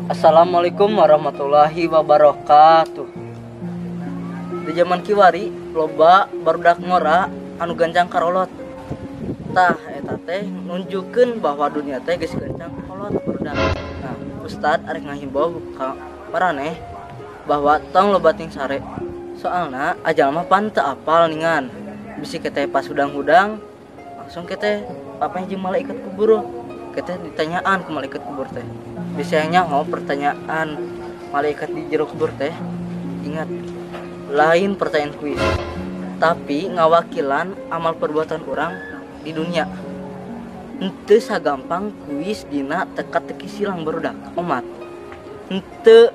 Assalamualaikum warahmatullahi wabarakatuh. Di zaman kiwari loba barudak ngora anu gancang karolot. Tah eta teh nunjukkeun bahwa dunia teh geus gancang kolot barudak. Nah, Ustad arek ngahimbau ka maraneh bahwa tong loba ting sare. Soalna ajal mah pan teu apal ningan. Bisi keteh pas hudang-hudang langsung keteh papeh jeung malaikat kubur. Keteh ditanyaan ku malaikat kubur teh. Biasanya mau pertanyaan malaikat di jero kubur teh, ingat lain pertanyaan kuis, tapi ngawakilan amal perbuatan orang di dunia. Henteu sagampang kuis dina teka-teki silang barudak omat. Henteu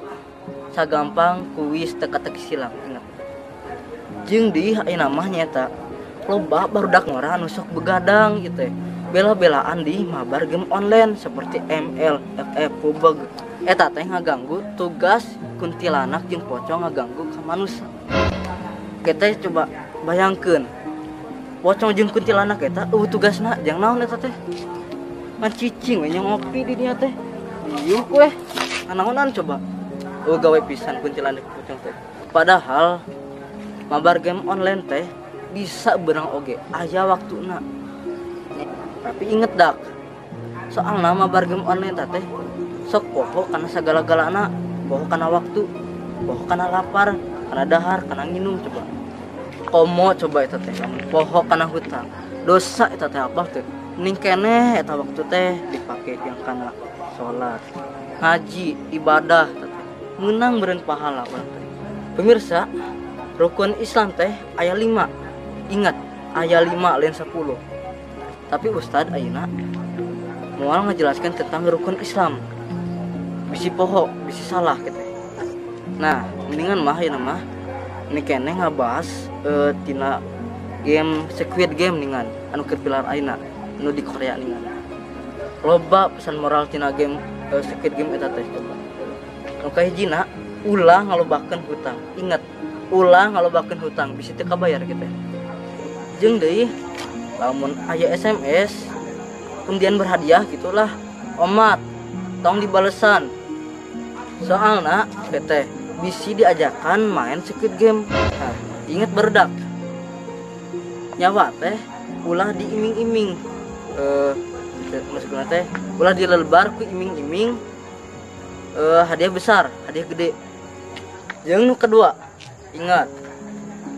sagampang kuis teka-teki silang, ingat. Jeung di ayeuna mah nyaeta loba barudak ngora anu sok begadang gitu. Bela-belaan di mabar game online seperti ML, FF, PUBG. Eta teh ngaganggu tugas kuntilanak jeung pocong ngaganggu ka manusia. Kita coba bayangkeun. Pocong jeung kuntilanak eta eueuh tugasna jang naon eta teh? Ngan cicing we ngopi di dinya teh. Diuk weh. Naonan coba. Eueuh gawe pisan kuntilanak pocong teh. Padahal mabar game online teh bisa beurang oge aya waktuna. Tapi inget dak, soal nama mabar game online teh sok poho karena segala-galana, poho karena waktu, poho karena lapar, karena dahar, karena nginum coba. Komo coba eta teh, poho karena hutang, dosa eta teh apa teh? Mending keneh eta waktu teh dipake jeung kana salat, ngaji, ibadah teh. Meunang beureun pahala urang teh. Pemirsa, rukun Islam teh aya 5. Ingat, aya 5 lain 10. Tapi Ustad ayeuna moal ngajelaskan tentang rukun Islam. Bisi poho, bisi salah gitu. Nah, mendingan mah ayeuna mah ini keneh ngabahas tina game Squid Game ningan anu keur pilar ayeuna anu di Korea ningan. Loba pesan moral tina game Squid Game eta teh coba. Nu kahijina ulah ngalobakeun hutang. Ingat, ulah ngalobakeun hutang bisi teu kabayar kitu. Jeung deui lamun aya SMS undian berhadiah gitulah omat tong dibalesan, soalna teh bisi diajakan main Squid Game. Nah, inget barudak nyawa teh ulah diiming-iming, maksudna teh ulah dilelebar ku iming-iming hadiah besar, hadiah gede. Jeung nu kedua, ingat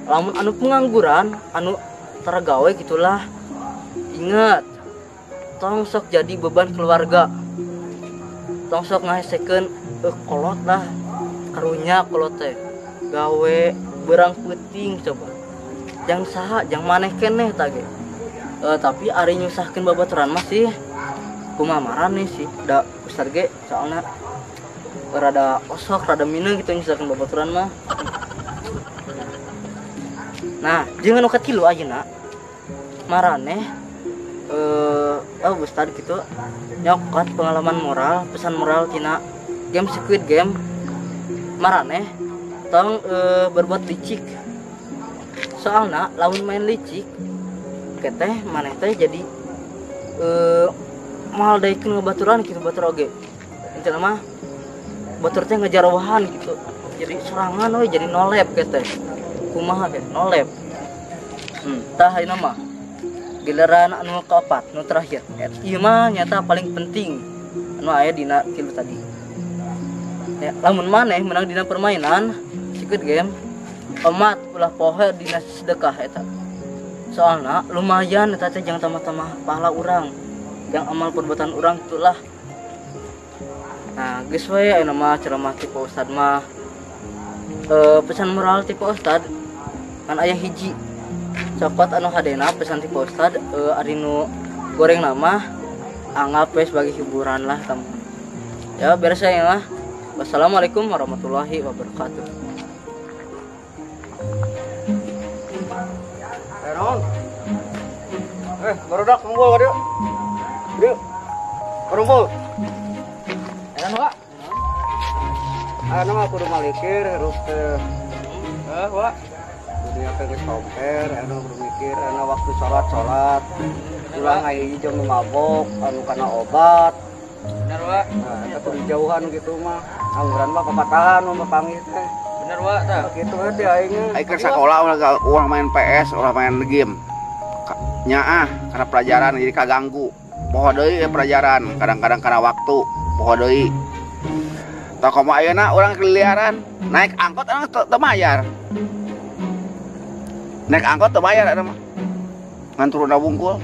lamun anu pengangguran anu tergawe gitulah, ingat tong sok jadi beban keluarga, tong sok ngahesekeun kolot lah, karunya kolot teh gawe berang peuting coba jang saha jang maneh keneh tah ge. Tapi ari nyusahkeun babaturan mah sih kumaha maraneh sih da ustad ge soalna rada osok rada mineng gitu nyusahkeun babaturan mah. Nah, jeung anu katilu ayeuna maraneh ustad gitu nyokot pengalaman moral, pesan moral tina game Squid Game. Maraneh tong berbuat licik. Soalna lamun main licik keteh maneh teh jadi moal daekeun ngebaturan gitu batur oge. Intina mah batur teh ngejarawahan gitu. Jadi sorangan we jadi nolep keteh. Kumaha ge nolep. Tah ayeuna mah giliran anu keempat, nu terakhir. Ieu mah nyata paling penting anu aya dina tilu tadi. Ya, lamun maneh menang dina permainan Squid Game, omat ulah poho dina sedekah eta. Soalna lumayan eta teh jang tambah-tambah pahala urang, jang amal perbuatan urang itulah. Nah, geus we ayeuna mah ceramah ti Pak Ustad mah. Pesan moral ti Pak Ustad kan aya hiji. Cokot anu hadena pesan ti Pak Ustad ari nu goreng nama anggap we sebagai hiburan lah kamu. Ya beres ya lah. Wassalamualaikum warahmatullahi wabarakatuh. Naon? Barudak ngumpul ka dieu. Dieu. Kumpul. Edan wa. Ayeuna mah kudu malikir hirup teh. Heuh, wa. Dunia teh geus somper, ayeuna kudu mikir, ayeuna waktu salat-salat. Ulah ngahiji jeung nu mabok, anu kana obat. Bener, Wak. Nah, eta kudu jauhan gitu mah. Angguran mah papatahan mah papanggih teh. Bener, Wak, tah. Gitu we teh aing. Aing keur sakola ulah main PS, ulah main game. Nyaah karena pelajaran jadi kaganggu. Poho deui pelajaran, kadang-kadang karena waktu poho deui. Tah komo ayeuna urang keliliaran, naik angkot urang teu mayar. Naik angkot teu bayar eta mah. Ngan turun wungkul.